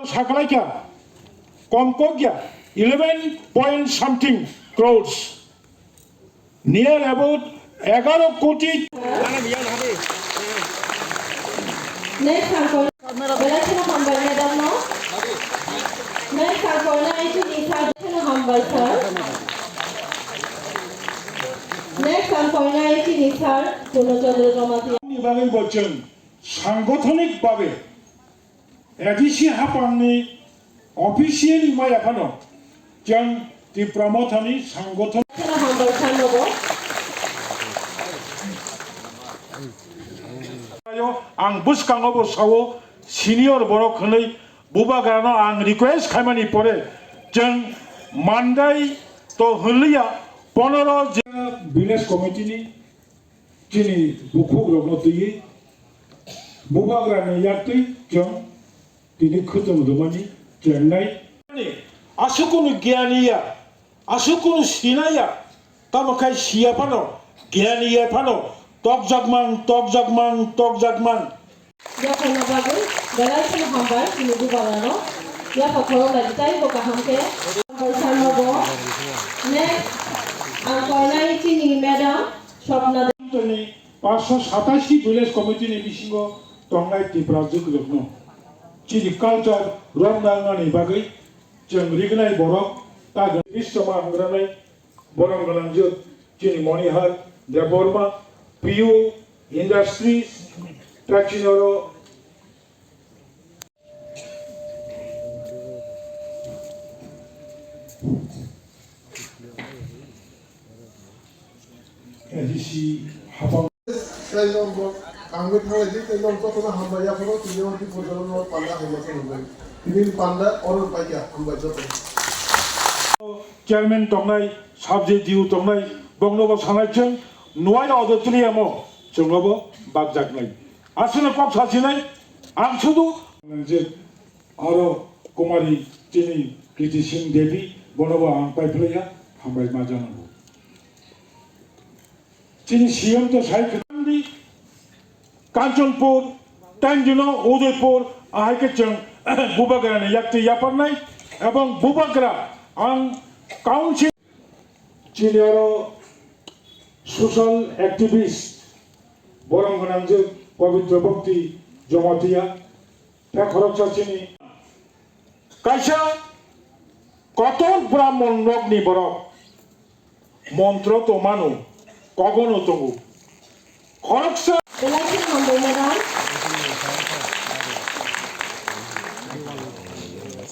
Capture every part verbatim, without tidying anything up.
Saklaikha, kom kokya, eleven point something crores, near about egaro koti. Next ang koi, belai kheno hambai madam no. Next ang koina eighteen ni sir, kheno hambai sir. Next ang koina eighteen ni sir, Purno Chandra Jamatia. Ni bagwi bo chwng sangothonik babe A D C haphangni officially maya phano chwng Tipra Mothani sangothono hambai phano bo. Ayo, ang bwskango bo sao, senior borok hwnwi bubagrano ang request khaimani pore chwng mandai to hwnliya, ponoro je village committee ni chini bukhuk rokno twiwi bubagrani yaktwi chwng tini khwtwng rwmani chengnai. Aswk kunu giyani ya, aswk kunu sinai ya, tamo khai siya phano, giyani ya phano, tokjakmang, tokjakmang, tokjakmang. Yaphangno bagwi belai kheno hambai chini bubagrano. Yaphang khorok lai tei bo kaham khe hambai sanno bo. Next, ang koinai chini madam Swapna Devi. Tini paanch sho satashi village committee ni bisingo tongnai Tipra jwk rokno chini culture romna wngnani bagwi chwng rignai borok ta Biswama hwngrwnai. Borom gwnangjwk chini Monihar Debbarma, P U Industries, tei chini oro A D C hapang. Tei norok bo kangwi thanglai di, tei norok jotono hambai yaphano tini o Tripura no panda hai ma se nungwi. Tini panda oro paikha, hambai jotono. Chairman tongnai, subject D U tongnai, bongno bo sanai chwng nuai auditorium o chwngno bo bakjaknai. Aswkno kok sachinai, ang sudu je aro Kumari chini Kriti Singh Devi, bono bo ang paiphlaiya, hambai ma janango. Chini C M to sai khwtangdi, Kanchanpur, Tangino, Udaipur, ahai khe chwng bubagrani yaktwi yaparnai, ebong bubagra ang council. Chini oro social activist, borom gwnangjwk Pabitra Bhakti Jamatia, tei khoroksa chini kaisa kotor Brahmon nokni borok. Montro tongmano, kogono tongo. Khoroksa. Belai kheno hambai madam.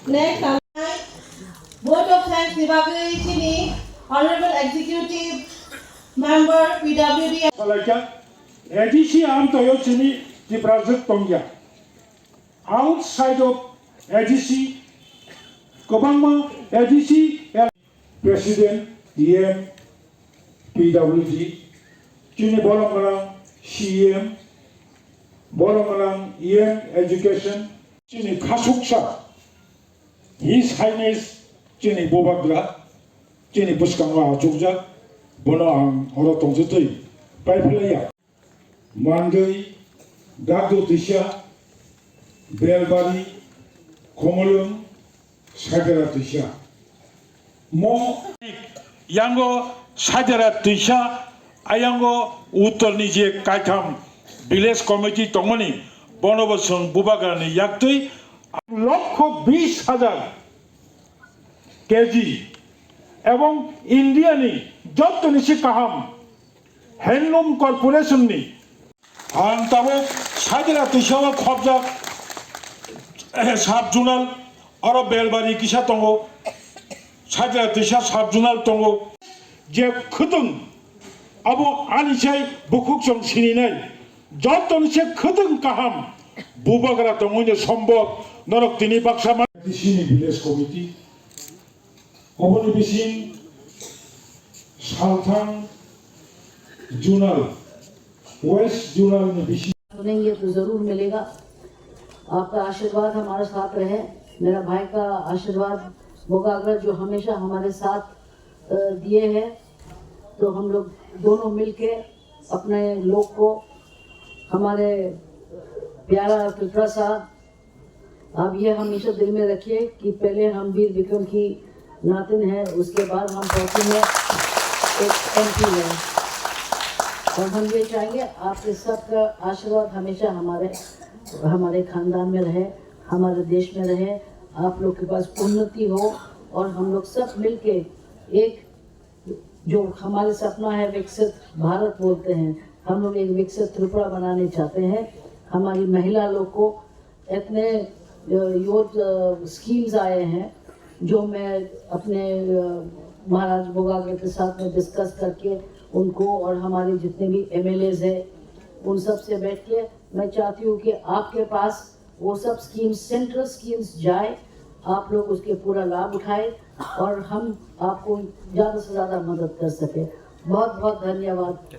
Next, ang vote of thanks ni bagwi chini Honorable Executive Member P W D. Salaikha, A D C amtoyo chini Tiprajwk tongya. Outside of A D C, kwbangma A D C, President, E M, P W D, chini borom gwnang C E M, borom gwnang E M Education, chini khasuksa, His Highness, chini bubagra, chini bwskango achukjak, bono ang oro tongthwtwi paiphlaiya. Mandwi, Dagdo twisa, Belbari, Khomolwng, Saidara twisa. Mo yango Saidara twisa, ayango uttorni je kaitham village committee tongmani, bono bo chwng bubagrani yaktwi lokho bis hajar K G ebong India ni jottoni se kaham Handloom Corporation ni. Ang tabuk Saidara twisa o khobjak, eh, sub zonal, oro Belbari kisa tongo, Saidara twisa sub zonal tongo. Je khwtwng abo ani sai bukhuk chwng sininai, jottoni se khwtwng kaham bubagra tongwino sombok norok tini baksa ma. Sini village committee, oboni bising Salthang Zonal, West Zonal ni bising. सुनेंगे तो जरूर मिलेगा। आपका आशीर्वाद हमारे साथ रहे। मेरा भाई का आशीर्वाद बोगाग्रा जो हमेशा हमारे साथ, अ, दिए हैं, तो हम लोग दोनों मिलके अपने लोग को, हमारे प्यारा त्रिपुरा सा आप ये हमेशा दिल में रखिए कि पहले हम वीर विक्रम की नातिन हैं, उसके बाद हम पहुंचेंगे एक एमपी में। और हम ये चाहेंगे आपके सबका आशीर्वाद हमेशा हमारे हमारे खानदान में रहे, हमारे देश में रहे, आप लोग के पास उन्नति हो और हम लोग सब मिलके एक जो हमारे सपना है विकसित भारत बोलते हैं, हम लोग एक विकसित त्रिपुरा बनाने चाहते हैं। हमारी महिला लोग को इतने योर स्कीम्स आए हैं जो मैं अपने महाराज बोगागले के साथ में डिस्कस करके उनको और हमारे जितने भी एमएलएज हैं उन सब से बैठ के मैं चाहती हूँ कि आपके पास वो सब स्कीम्स सेंट्रल स्कीम्स जाए, आप लोग उसके पूरा लाभ उठाए और हम आपको ज़्यादा से ज़्यादा मदद कर सके। बहुत बहुत धन्यवाद।